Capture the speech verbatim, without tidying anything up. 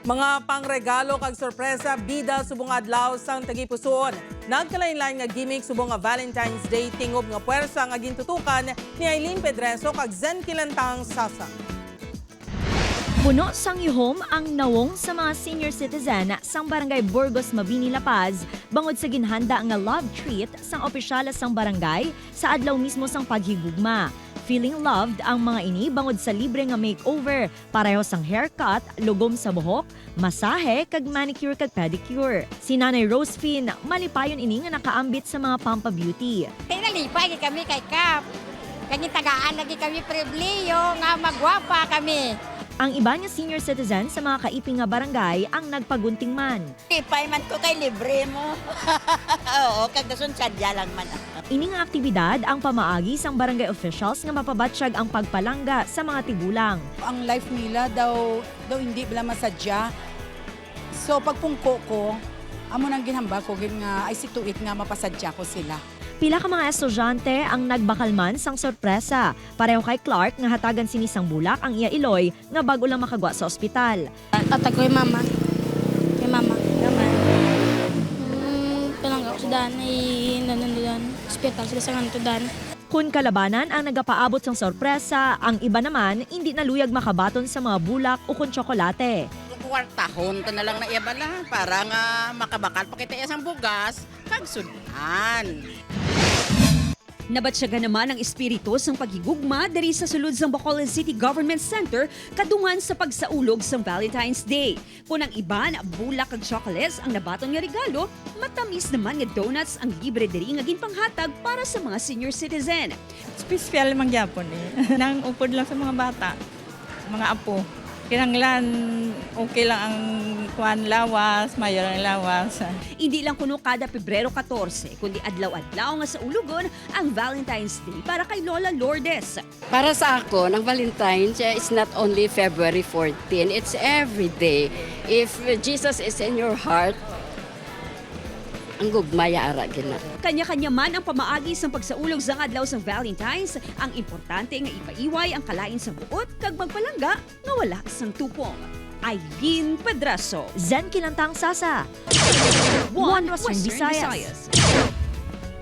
Mga pangregalo kag sorpresa, bida subong adlaw sang tagipusoon. Nagkalainlain nga gimmick subong nga Valentine's Day, tingob nga puwersa nga gintutukan ni Eileen Pedreso kag Zen Kilantang Sasa. Puno sang yuhom ang nawong sa mga senior citizen sang Barangay Burgos Mabini, La Paz, bangod sa ginhanda nga love treat sang opisyala sang barangay sa adlaw mismo sang paghigugma. Feeling loved ang mga ini bangod sa libre nga makeover, pareho sang haircut, lugom sa buhok, masahe, kag manicure kag pedicure. Si Nanay Rosefin, malipayon ini nga nakaambit sa mga Pampa Beauty. Kay nalipay gid kami kay Kap. Kay gitagaan lagi kami pribilehiyo nga magwapa kami. Ang iban nga senior citizen sa mga kaiping nga barangay ang nagpagunting man. Lipay man ko kay libre mo. Oo, kag dason sadya lang man. Ini nga aktibidad ang pamaagi sang barangay officials nga mapabatyag ang pagpalangga sa mga tigulang. Ang life nila daw daw hindi bala masadya. So pagpungko ko, amo nang ginhambal ko gid nga I see to it nga mapasadya ko sila. Pila ka mga estudyante ang nagbakal man sang sorpresa. Pareho kay Clark nga hatagan sini sang bulak ang iya iloy nga bag-o lang makagwa sa ospital. Tatag ko kay mama. Kay mama. Mm, palangga ko sa daan, ay nanundudan. Ospital sila sa nganto daan. Kun kalabanan ang nagapaabot sang sorpresa, ang iba naman indi na luyag makabaton sa mga bulak ukon tsokolate. Kwartahon ta na lang na iya bala para nga makabakal pa kita iya sang bugas kag sud-an. Nabatyagan naman ang espiritu sang paghigugma diri sa sulod sang Bacolod City Government Center kadungan sa pagsaulog sang Valentine's Day. Kon ang iban, bulak kag chocolates ang nabaton nga regalo, matamis naman nga donuts ang libre diri nga ginpanghatag para sa mga senior citizen. Espesyal man gyapon eh. Nang upod lang sa mga bata, mga apo. Kinahanglan okay lang ang kuan lawas, mayor ang lawas. Hindi lang kuno kada Pebrero katorse, kundi adlaw-adlaw nga saulogon ang Valentine's Day para kay Lola Lourdes. Para sa akon, ang Valentine's eh, is not only February fourteen, it's every day. If Jesus is in your heart, ang gugma ya ara gina. Kanya-kanya man ang pamaagi sang pagsaulog sang adlaw sang Valentine's, ang importante nga ipaiway ang kalain sa buot kag magpalangga nga wala sang tupong. Eileen Pedraso, Zen Kilantang Sasa, One Western Western Visayas. Visayas.